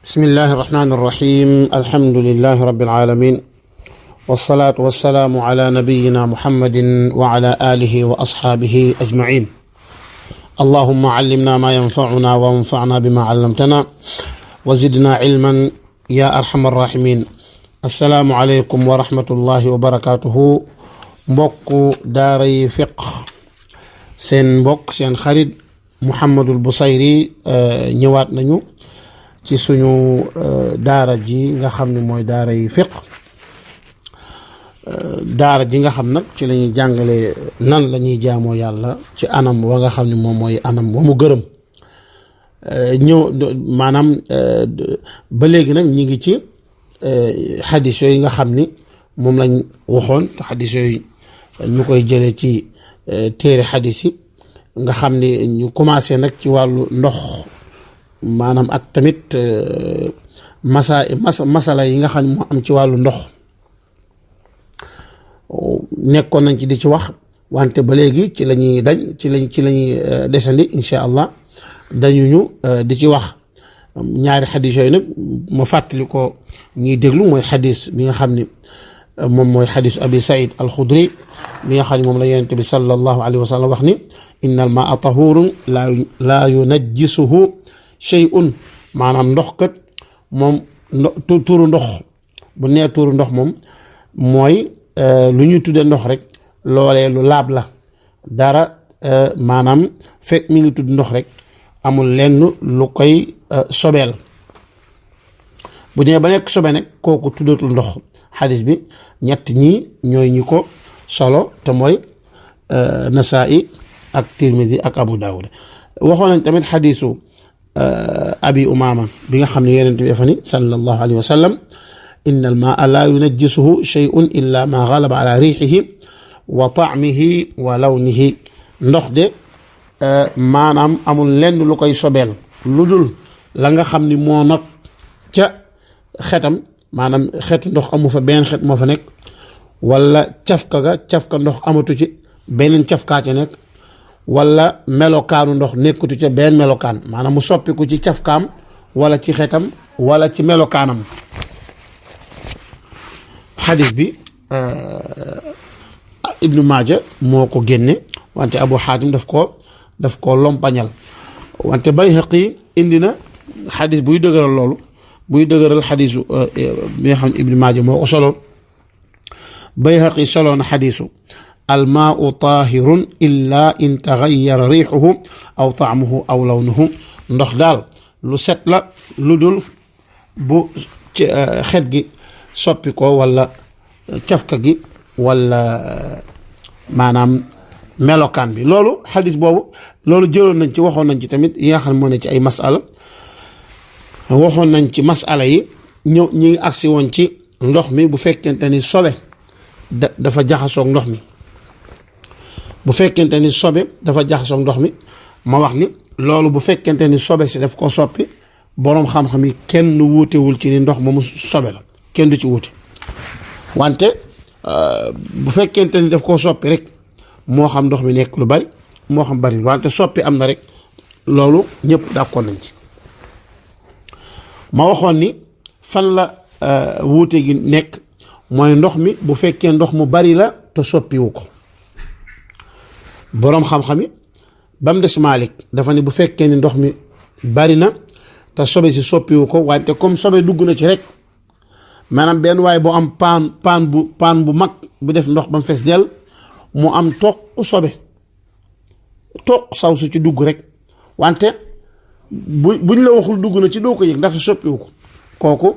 بسم الله الرحمن الرحيم الحمد لله رب العالمين والصلاة والسلام على نبينا محمد وعلى آله وأصحابه أجمعين اللهم علمنا ما ينفعنا وانفعنا بما علمتنا وزدنا علما يا أرحم الراحمين السلام عليكم ورحمة الله وبركاته mbokk daaray fiqh seen mbokk seen xarit Mouhamadul Bousayri ñëwaat nañu ci suñu daara ji nga xam ne mooy daaray fiqh daara ji nga xam nag ci la ñuy jàngale nan la ñuy jaamoo yàlla ci anam wa nga xam ne moom mooy anam wa mu gërëm ñëw maanaam ba léegi nag ñi ngi ci xadis yooyu nga xam ni moom lañ waxoon te xadis yooyu ñu koy jëlee ci téere xadis yi nga xam ni ñu commencé nag ci wàllu ndox maanaam ak tamit masala yi nga xam ne moo am ci wàllu ndox nekkoon nañ ci di ci wax wante ba léegi ci la ñuy dañ ci lañuy desandi incha allah dañu ñu di ci wax ñaari xadis yooyu nag ma fàttali ko ñuy déglu mooy xadis bi nga xam ni moom mooy xadis abi saïd alxudri mi nga xam ne moom la yonent bi sallallahu alayhi wa sallam wax ni inna al maa tahurun laa yunajjisuhu shay'un maanaam ndox kat moom tuuru ndox bu nee tuuru ndox moom mooy lu ñu tuddee ndox rek loolee lu laab la dara maanaam fekk mi ngi tudd ndox rek amul lenn lu koy sobeel bu dee ba nekk sobe nag kooku tuddatul ndox xadis bi ñett ñii ñooy ñi ko solo te mooy Nasaa'i ak Tirmidi ak Abu Daawud waxoon nañ tamit xadisu abi umaama bi nga xam ne yonent bi dafa ni sallallahu alayhi wa sallam inna al maa laa yunajjisuhu shay'un illa ma galaba ala riixihi wa taamihi wa lawnihi ndox de maanaam amul lenn lu koy sobeel lu dul la nga xam ni moo not ca xetam maanaam xetu ndox amu fa benn xet moo fa nekk wala cafka ndox amatu ci beneen cafkaa ca nekk wala melokaanu ndox nekkutu ca benn melokaan maanaam mu soppiku ci cafkaam wala ci xetam wala ci melokaanam xadis bi ibnu maaja moo ko génne wante abu xaatim daf ko lompañal wante bayhaqi indi na xadis buy dëgëral loolu buy dëgëral xadisu bi nga xam ne ibnu maaja moo ko solo bayhaqi solo na xadisu almaau taahirun illa in taxayyara riixuhu aw taamuhu aw lawnuhu ndox daal lu set la lu dul bu xet gi soppi ko wala cafka gi wala maanaam melokaan bi loolu xadis boobu loolu jëloon nañ ci waxoon nañ ci tamit yi nga xam ne moo ne ci ay masala waxoon nañ ci masala yi ñi ngi agsi woon ci ndox mi bu fekkente ni sobe dafa jaxasoog ndox mi bu fekkente ni sobe dafa jaxasoog ndox mi ma wax ni loolu bu fekkente ni sobe si daf ko soppi boroom xam-xam yi kenn wuutewul ci ni ndox moomu sobe la kenn du ci wuute wante bu fekkente ni daf koo soppi rek moo xam ndox mi nekk lu bari moo xam bari wante soppi am na rek loolu ñëpp d'accord nañ ci ma waxoon ni fan la wuute gi nekk mooy ndox mi bu fekkee ndox mu bari la te soppiwu ko boroom xam-xam yi ba mu des Maalik dafa ne bu fekkee ni ndox mi bari na te sobe si soppiwu ko wante comme sobe dugg na ci rek maanaam benn waaye boo am paan bu mag bu def ndox ba mu fees dell mu am toq sobe toq saw su ci dugg rek wante buñ la waxul dugg na ci doo ko yëg ndax soppiwu ko kooku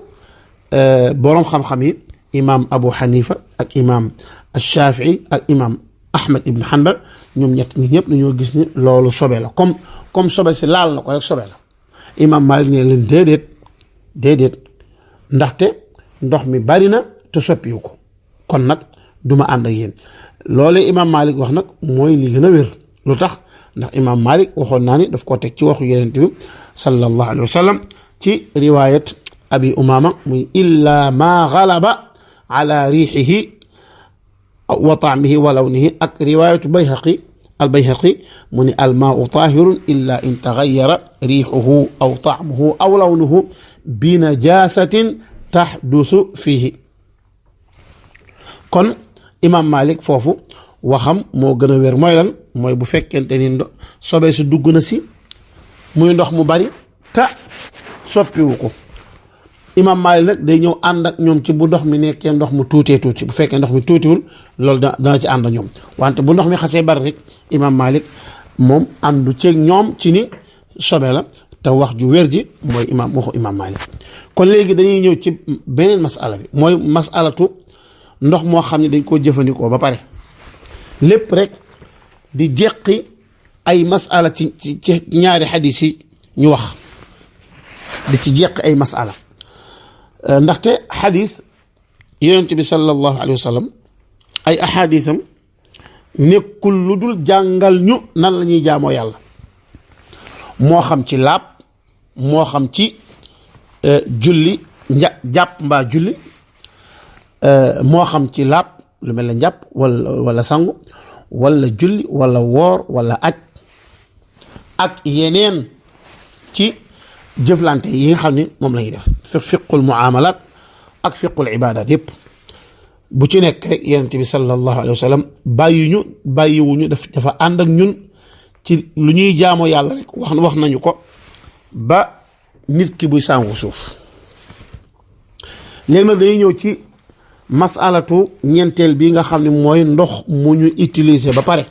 boroom xam-xam yi imaam Abu Hanifa ak imaam Shafii ak imaam Ahmad ibn Hanbal ñoom ñett ñi ñëpp dañoo gis ni loolu sobe la comme sobe si laal na ko rek sobe la imaam Maalik ne leen déedéet ndaxte ndox mi bari na te soppiwu ko kon nag duma ànd ak yéen loolee imaam Maalik wax nag mooy li gën a wér lu tax ndax imaam Maalik waxoon naa ni daf ko teg ci waxu yonent bi sallallahu alayhi wa sallam ci riwaayat abi umaama muy illa ma galaba ala riixihi wa taamihi wa lawnihi ak riwaayatu bayhaqi البيهقي من الماء طاهر إلا إن تغير ريحه أو طعمه أو لونه بنجاسة تحدث فيه. كون إمام مالك فوفو waxam moo gën a wér mooy lan mooy bu fekkente ni sobee si dugg na si muy ndox mu bari ta soppiwu ko. imam Maalik nag day ñëw ànd ak ñoom ci bu ndox mi nekkee ndox mu tuutee tuuti bu fekkee ndox mi tuutiwul loolu dana ci ànd ak ñoom wante bu ndox mi xasee bari rek imam Maalik moom àndu ceeg ñoom ci ni sobe la te wax ju wér ji mooy waxu imam Maalik. kon léegi dañuy ñëw ci beneen masala bi mooy masalatu ndox moo xam ne dañ koo jëfandikoo ba pare lépp rek di jeqi ay masala ci ñaari xadis yi ñu wax di ci jeqi ay masala ndaxte xadis yonent bi sallallahu alayhi wa sallam ay ahadisam nekkul lu dul jàngal ñu nan la ñuy jaamoo yàlla moo xam ci laab moo xam ci julli jàpp mbaa julli moo xam ci laab lu mel ne njàpp wala sangu wala julli wala woor wala aj ak yeneen ci jëflante yi nga xam ne moom la ñuy def fiqul muamalat ak fiqul ibadat yépp bu ci nekk rek yonent bi sallallahu alayhi wa sallam bàyyiwuñu dafa ànd ak ñun ci lu ñuy jaamoo yàlla rek wax nañu ko ba nit ki buy sàngu suuf. léegi nag dañuy ñëw ci masalatu ñeenteel bi nga xam ne mooy ndox mu ñu utiliser ba pare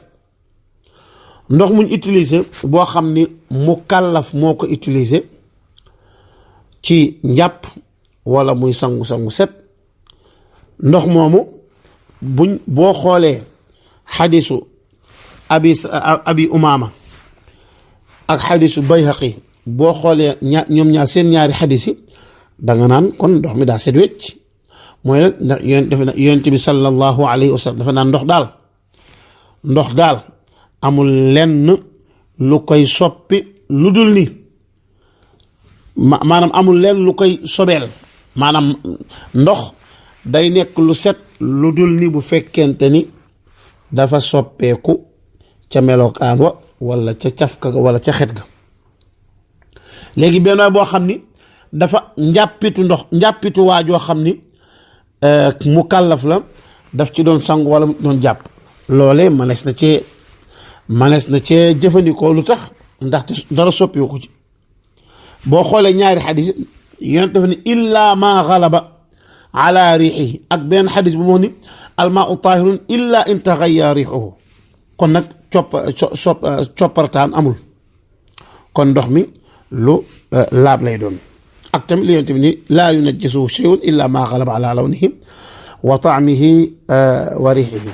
ndox mu ñu utiliser boo xam ni mukallaf moo ko utiliser ci njàpp wala muy sangu set ndox moomu boo xoolee xadisu abi umaama ak xadisu bayhaqi boo xoolee ñoom ñaar seen ñaari xadis yi danga naan kon ndox mi daa set wecc mooy la ndax yonent bi sallallahu alayhi wa sallam dafa naan ndox daal amul lenn lu koy soppi lu dul ni maanaam amul lenn lu koy sobeel maanaam ndox day nekk lu set lu dul ni bu fekkente ni dafa soppeeku ca melokaan wa wala ca cafka ga wala ca xet ga. léegi benn waay boo xam ni dafa njàppitu waajoo xam ni mukallaf la daf ci doon sangu wala doon jàpp loolee manees na cee jëfandikoo lu tax ndaxte dara soppiwu ko ci. boo xoolee ñaari xadis yonent dafa ni illa ma galaba ala riixihi ak benn xadis bu moo ni almaau taahirun illa in taxayyara riixuhu kon nag coppartaan amul kon ndox mi lu laab lay doon. ak tamit li yonent bi ni laa yunajjisuhu shay'un illa ma galaba ala lawnihi wa taamihi wa riixihi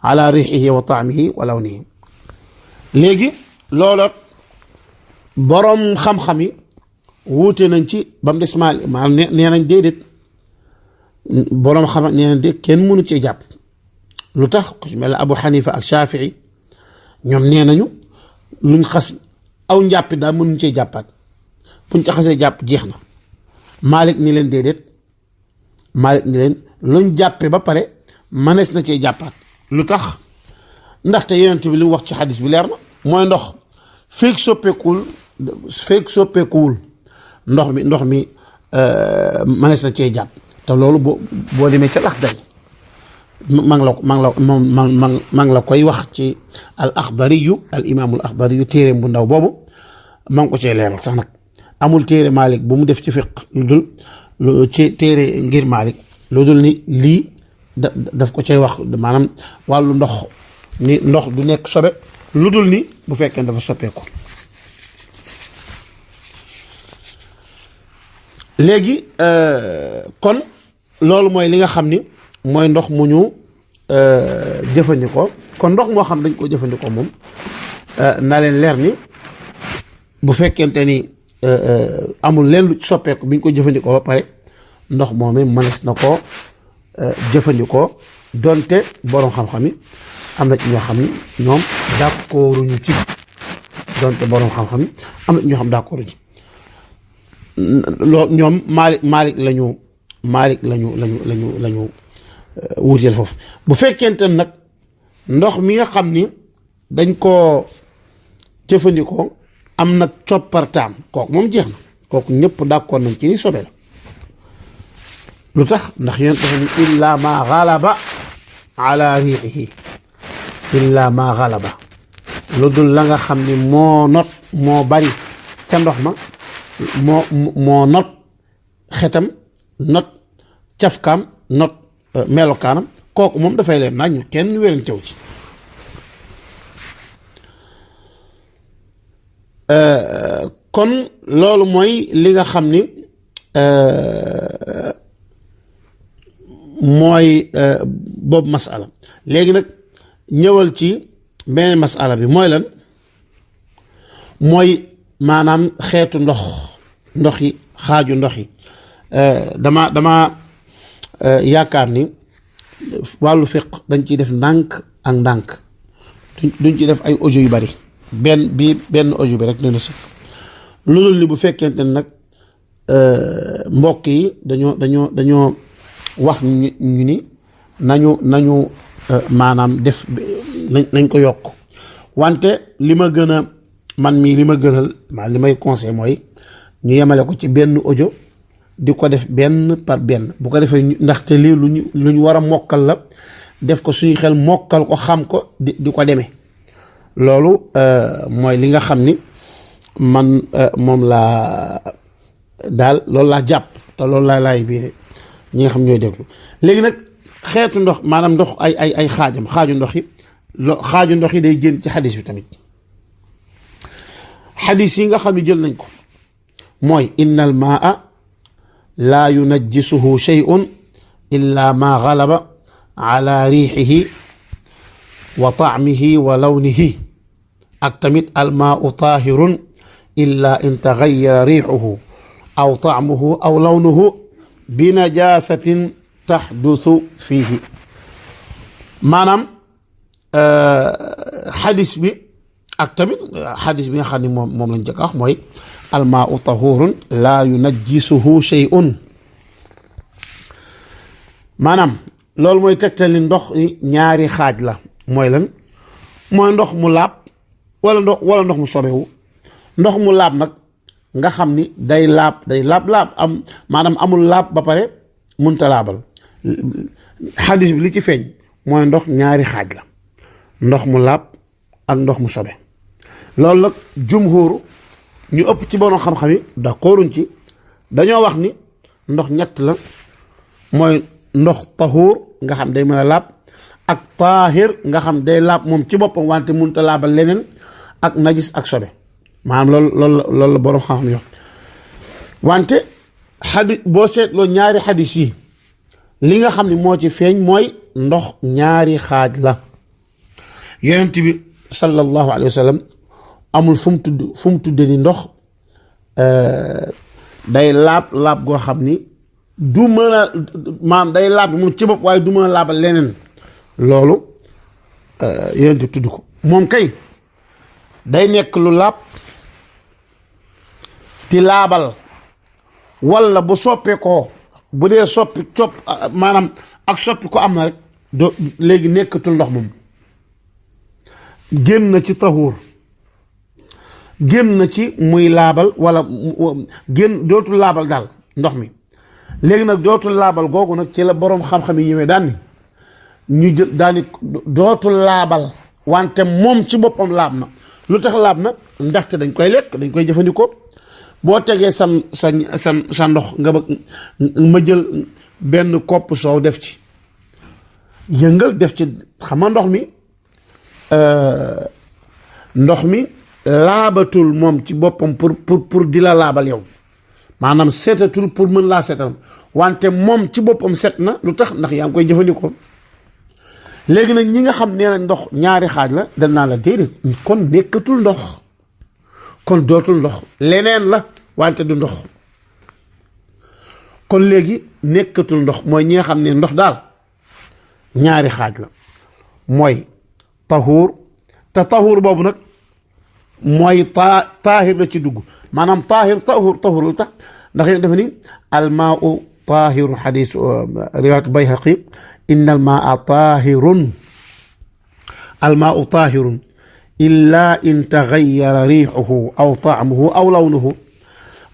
ala riixihi wa taamihi wa lawnihi. léegi looloot boroom xam-xam yi wuute nañ ci ba mu des maanaam nee nañ déedéet boroom xam nee nañ déet kenn mënu cee jàpp lu tax ku ci mel ne Abu Hanifa ak Shafii ñoom nee nañu luñ xas aw njàppi daal mënuñ cee jàppaat buñ ca xasee jàpp jeex na. Malik ni leen déedéet Malik ni leen luñ jàppee ba pare mënees na cee jàppaat lu tax ndaxte yonent bi li mu wax ci xadis bi leer na mooy ndox feek soppeekuwul ndox mi mënees na cee jàpp te loolu boo demee ca Laxdari ma ngi la koy wax ci al Axdariyu al imaamul Axdariyu téere bu ndaw boobu ma ngi ko cee leeral sax nag amul téere Malik bu mu def ci fiq lu dul ci téere ngir Malik lu dul ni lii daf ko cay wax maanaam wàllu ndox ni ndox du nekk sobe lu dul ni bu fekkee dafa soppeeku. léegi kon loolu mooy li nga xam ni mooy ndox mu ñu jëfandikoo kon ndox moo xam dañ ko jëfandikoo moom na leen leer ni bu fekkente ni amul leen lu soppeeku bi ñu ko jëfandikoo ba pare ndox moom mënees na koo jëfandikoo donte boroom xam-xam yi am na ci ñoo xam ni ñoom d'accorduñu ci donte boroom xam-xam yi am na ci ñoo xam d'accorduñu ci loolu ñoom Malik lañu wuteel foofu bu fekkente nag ndox mi nga xam ni dañ koo jëfandikoo am nag coppartaam kooku moom jeex na kooku ñëpp d'accord nañ ci ni sobe la lu tax ndax yéen dafa ni illa ma ghalaba ala riixihi illa ma ghalaba lu dul la nga xam ni moo not moo bari ca ndox ma moo not xetam not cafkaam not melokaanam kooku moom dafay leen nañ kenn wérantew ci kon loolu mooy li nga xam ni mooy boobu masala léegi nag ñëwal ci beneen masala bi mooy lan mooy maanaam xeetu ndox yi xaaju ndox yi dama yaakaar ni wàllu fiq dañ ciy def ndànk ak ndànk duñ ci def ay audio yu bari benn audio bi rek dina sëkk lu dul ni bu fekkente ne nag mbokk yi dañoo wax ñu ni nañu maanaam def nañ ko yokk wante li ma gën a man mii li ma gënal li may conseil mooy ñu yemale ko ci benn audio di ko def benn par benn bu ko defee ndaxte lii lu ñu war a mokkal la def ko suñu xel mokkal ko xam ko di ko demee loolu mooy li nga xam ni man moom laa daal loolu laa jàpp te loolu laay biire ñi nga xam ñooy déglu léegi nag xeetu ndox maanaam ndox ay xaaju ndox yi day génn ci xadis bi tamit xadis yi nga xam ne jël nañ ko mooy inna al maa laa yunajjisuhu shay'un illa ma ghalaba ala riixihi wa taamihi wa lawnihi ak tamit al maau taahirun illa in taxayyara riixuhu aw taamuhu aw lawnuhu bi najaasatin taxdusu fiihi maanaam xadis bi ak tamit xadis bi nga xam ne moom lañ jëkk a wax mooy almaau tahurun laa yunajjisuhu shay'un maanaam loolu mooy tegtal ni ndox ñaari xaaj la mooy lan mooy ndox mu laab wala ndox mu sobewu ndox mu laab nag nga xam ni day laab am maanaam amul laab ba pare munta laabal xadis bi li ci feeñ mooy ndox ñaari xaaj la ndox mu laab ak ndox mu sobe loolu nag jumhur ñu ëpp ci borom xam-xam yi d'accorduñ ci dañoo wax ni ndox ñett la mooy ndox tahuur nga xam day mën a laab ak taahir nga xam day laab moom ci boppam wante munta laabal leneen ak najis ak sobe maanaam loolu la borom xam-xam yo wante xadis boo seetloo ñaari xadis yi li nga xam ne moo ci feeñ mooy ndox ñaari xaaj la yonent bi sallallahu alayhi wa sallam amul fu mu tudde ni ndox day laab goo xam ni du mën a maanaam day laab moom ci bopp waaye du mën a laabal leneen loolu yonent bi tudd ko moom kay day nekk lu laab ti laabal walla bu soppee ko bu dee maanaam ak soppi ko am na rek léegi nekkatul ndox moom génn na ci tahuur génn na ci muy laabal walla dootul laabal daal ndox mi léegi nag dootul laabal googu nag ci la boroom xam-xam yi ñëwee daan ni ñu jël daani dootul laabal wante moom ci boppam laab na lu tax laab na ndaxte dañ koy lekk dañ koy jëfandikoo boo tegee sa ndox nga bëgg ma jël benn kopp soow def ci yëngal def ci xam nga ndox mi laabatul moom ci boppam pour di la laabal yow maanaam setatul pour mën laa setal wante moom ci boppam set na lu tax ndax yaa ngi koy jëfandikoo léegi nag ñi nga xam nee nañ ndox ñaari xaaj la dañ naa la déedéet kon nekkatul ndox kon dootul ndox leneen la wante du ndox kon léegi nekkatul ndox mooy ñi nga xam ne ndox daal ñaari xaaj la mooy tahuur te tahuur boobu nag mooy taahir la ci dugg maanaam tahuur lu tax ndax yéen dafa ni almaau taahirun xadis riwaayat Bayhaqi inna almaa taahirun illa in taxayyara riixuhu aw taamuhu aw lawnuhu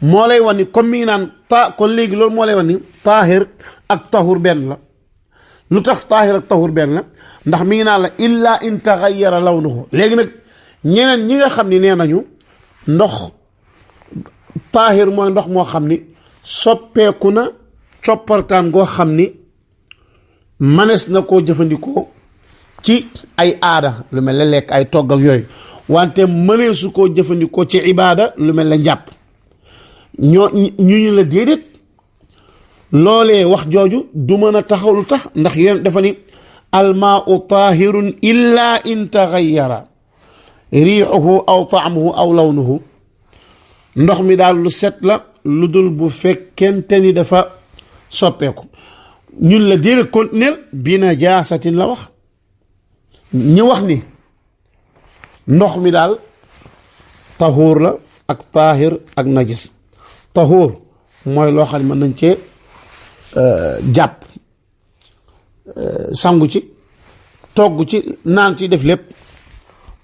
moo lay wan ni comme mi ngi naan kon léegi loolu moo lay wan ni taahir ak tahur benn la. lu tax taahir ak tahur benn la ndax mi ngi naan la illa in taxayyara lawnuhu léegi nag ñeneen ñi nga xam ni nee nañu ndox taahir mooy ndox moo xam ni soppeeku na coppartaan goo xam ni manees na koo jëfandikoo ci ay aada lu mel ne lekk ay togg ak yooyu wante mëneesu koo jëfandikoo ci ibaada lu mel ne njàpp ñu la déedéet loolee wax jooju du mën a taxaw lu tax ndax yéen dafa ni almaau taahirun illa in taxayyara riixuhu aw taamuhu aw lawnuhu ndox mi daal lu set la lu dul bu fekkente ni dafa soppeeku ñun la déedéet continuer bi najaasatin la wax ñi wax ni ndox mi daal tahuur la ak taahir ak najis tahuur mooy loo xam ne mën nañ cee jàpp sangu ci togg ci naan ci def lépp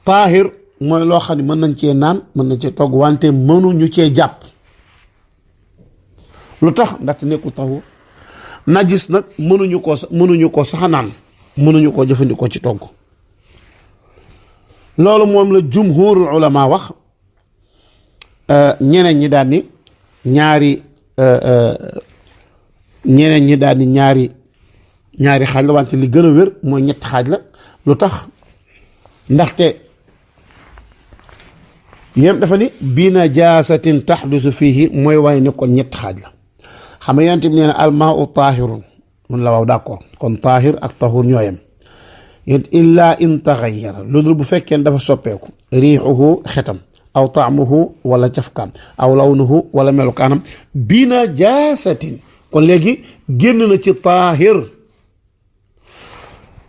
taahir mooy loo xam ne mën nañ cee naan mën nañ cee togg wante mënuñu cee jàpp lu tax ndaxte nekkul tahuur najis nag mënuñu ko sax naan mënuñu koo jëfandikoo ci togg loolu moom la jumhurul ulama wax ñeneen ñi daal ni ñaari xaaj la wante li gën a wér mooy ñetti xaaj la lu tax ndaxte yéen dafa ni bi najaasatin taxdusu fiihi mooy waaye ne kon ñetti xaaj la xam nga yonent bi nee na almaau taahirun mun la waaw d'accord kon taahir ak tahur ñooyam yéen illa in taxayyara lu dul bu fekkee dafa soppeeku riixuhu xetam aw taamuhu wala cafkaam aw lawnuhu wala melukaanam bi najaasatin kon léegi génn na ci taahir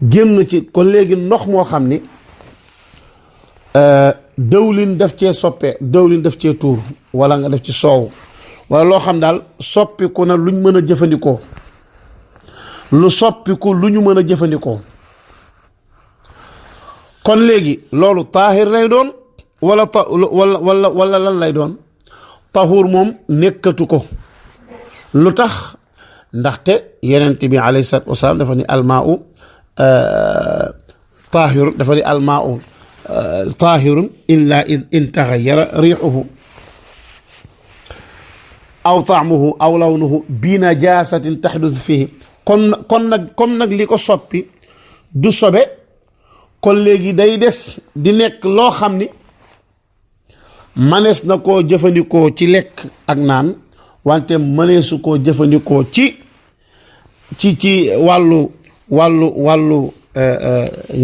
génn ci kon léegi ndox moo xam ni dëwlin daf cee soppee dëwlin daf cee tuur wala nga def ci soow wala loo xam daal soppiku na luñ mën a jëfandikoo lu soppiku lu ñu mën a jëfandikoo kon léegi loolu taahir lay doon wala lan lay doon tahuur moom nekkatu ko lu tax ndaxte yenent bi alayhi salaatu wasalaam dafa ni almaau taahir dafa ni almaau taahirun illa in taxayyara riixuhu aw taamuhu aw lawnuhu bi najaasatin taxdus fihi kon nag li ko soppi du sobe kon léegi day des di nekk loo xam ni manees na koo jëfandikoo ci lekk ak naan wante mëneesu koo jëfandikoo ci wàllu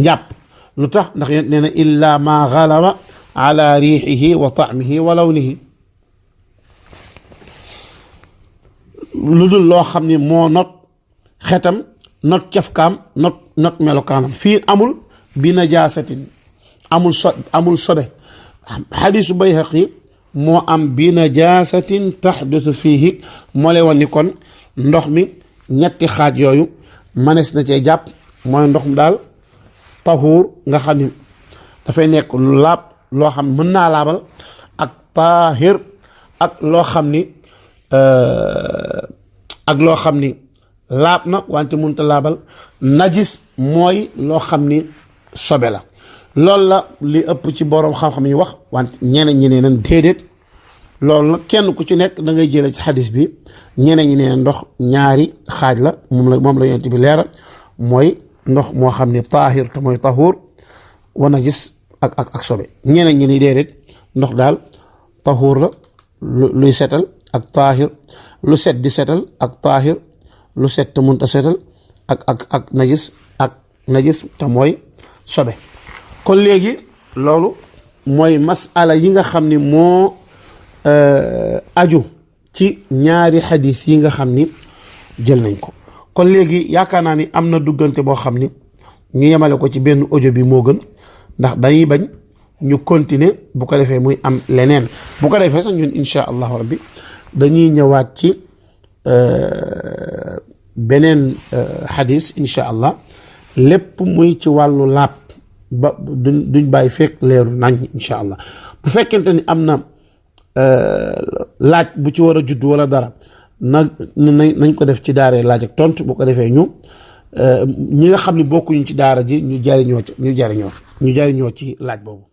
njàpp lu tax ndax yéen nee na illa ma galaba ala riixihi wa taamihi wa lawnihi lu dul loo xam ni moo not xetam not cafkaam not melokaanam fii amul bi najaasatin amul sobe xadiisu Bayhaqi moo am bi najaasatin taxdusu fiihi moo lay wan ni kon ndox mi ñetti xaaj yooyu manees na cee jàpp mooy ndox mi daal tahuur nga xam ni dafay nekk lu laab loo xam mën naa laabal ak taahir ak loo xam ni laab na wante mënut a laabal najis mooy loo xam ni sobe la loolu la li ëpp ci boroom xam-xam yi wax wante ñeneen ñi nee nañ déedéet loolu nag kenn ku ci nekk da ngay jëlee ci xadis bi ñeneen ñi nee nañ ndox ñaari xaaj la moom la yonent bi leeral mooy ndox moo xam ni taahir te mooy tahuur wa najis ak sobe ñeneen ñi ni déedéet ndox daal tahuur la luy setal ak taahir lu set di setal ak taahir lu set te mënta setal ak najis te mooy sobe kon léegi loolu mooy masala yi nga xam ni moo aju ci ñaari xadis yi nga xam ni jël nañ ko kon léegi yaakaar naa ni am na duggante boo xam ni ñu yemale ko ci benn audio bi moo gën ndax dañuy bañ ñu continuer bu ko defee muy am leneen bu ko defee sax ñun insha allahu rabbi dañuy ñëwaat ci beneen xadis insha allah lépp muy ci wàllu laab ba duñ bàyyi fekk leeru nañ incha allah. bu fekkente ni am na laaj bu ci war a judd wala dara nañ ko def ci daaree laaj ak tontu bu ko defee ñu ñi nga xam ne bokkuñu ci daara ji ñu jariñoo ci laaj boobu.